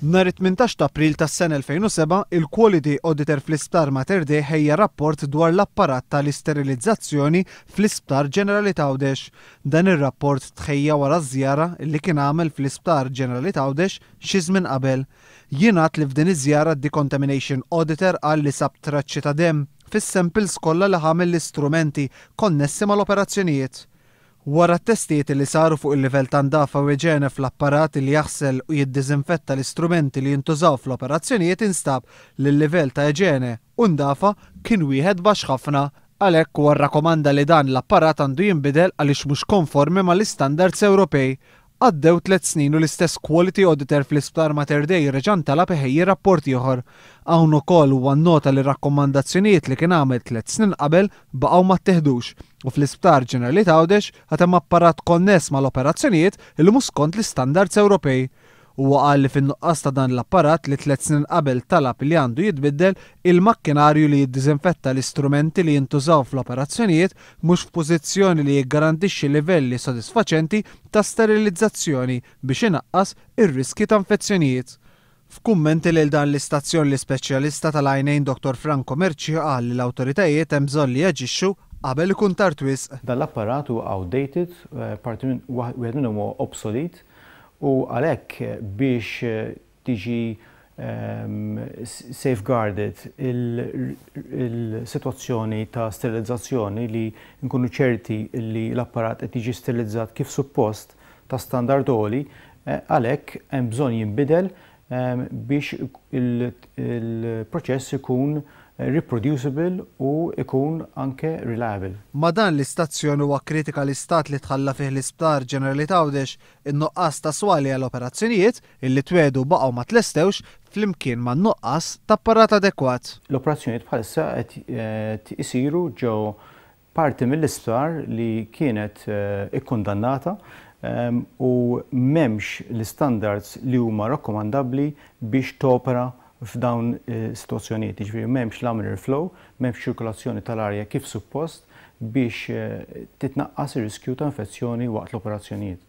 Nhar it-18 ta' April tas-sena 2007, il-Quality Auditor fl-Isptar Mater Dei ħejja rapport dwar l-apparat tal-isterilizzazzjoni fl-Isptar Ġenerali t'Għawdex. Dan ir-rapport tħejja wara żjara li kien għamel fl-Isptar Ġenerali t'Għawdex xi żmien qabel. Jingħad li f'din iż-żjara d-Decontamination Auditor qal li sab traċċi ta' demm fis-samples kollha li ħa mill-istrumenti konnessi mal-operazzjonijiet. Wara t-testijiet li saru fuq il-livell ta' ndafa u iġene fl-apparat li jaħsel u jiddiżinfetta l-istrumenti li jintużaw fl-operazzjonijiet instab li l-livell ta' iġene u ndafa kien wieħed baxx ħafna. Għalhekk huwa rrakkomanda li dan l-apparat għandu jinbidel għaliex mhux konformi mal-istandards Ewropej. Għaddew 3 snin u l-istess Quality Auditor fl-Isptar Mater Dei reġa' ntalab iħejji rapport ieħor. Hawn ukoll huwa nnota li r-rakkomandazzjonijiet li kien għamel 3 snin qabel baqgħu ma ttiħdux u fl-Isptar Ġenerali t'Għawdex għad hemm apparat konness mal-operazzjonijiet li mhux skont l-istandards Ewropej. Huwa qal li fin-nuqqas ta' dan l-apparat li 3 snin qabel talab li għandu jitbiddel, il-makkinarju li jiddiżinfetta l-istrumenti li jintużaw fl-operazzjonijiet mhux f'pożizzjoni li jiggarantixxi livelli sodisfaċenti ta' sterilizzazzjoni biex inaqqas ir-riskji ta' infezzjonijiet. F'kummenti lil dan l-istazzjon l-ispeċjalista tal-għajnejn Dottor Franco Mercieca qal li l-awtoritajiet hemm bżonn li jaġixxu qabel ikun tard wisq. Dan l-apparat huwa outdated, parti minn wieħed minnhom huwa obsolete u għalhekk biex tiġi safeguarded il-sitwazzjoni ta' sterilizzazzjoni li nkunu ċerti li l-apparat qed jiġi sterilizzat kif suppost ta' standard għoli, għalhekk hemm bżonn jinbidel biex il-proċess ikun reproducible u ikun anke reliable. Ma' dan l-istazzjon huwa kkritika l-istat li tħalla fih l-Isptar Ġenerali t'Għawdex, in-nuqqas ta' swali għal operazzjonijiet illi twiegħdu baqgħu ma tlestewx flimkien man-nuqqas ta' apparat adekwat. L-operazzjonijiet bħalissa qed isiru ġo parti mill-isptar li kienet ikkundannata u m'hemmx l-istandards li huma rakkomandabbli biex topera f'dawn is-sitwazzjonijiet. Jiġifieri m'hemmx laminar flow, m'hemmx ċirkolazzjoni tal-arja kif suppost biex titnaqqas ir-riskju ta' infezzjoni waqt l-operazzjonijiet.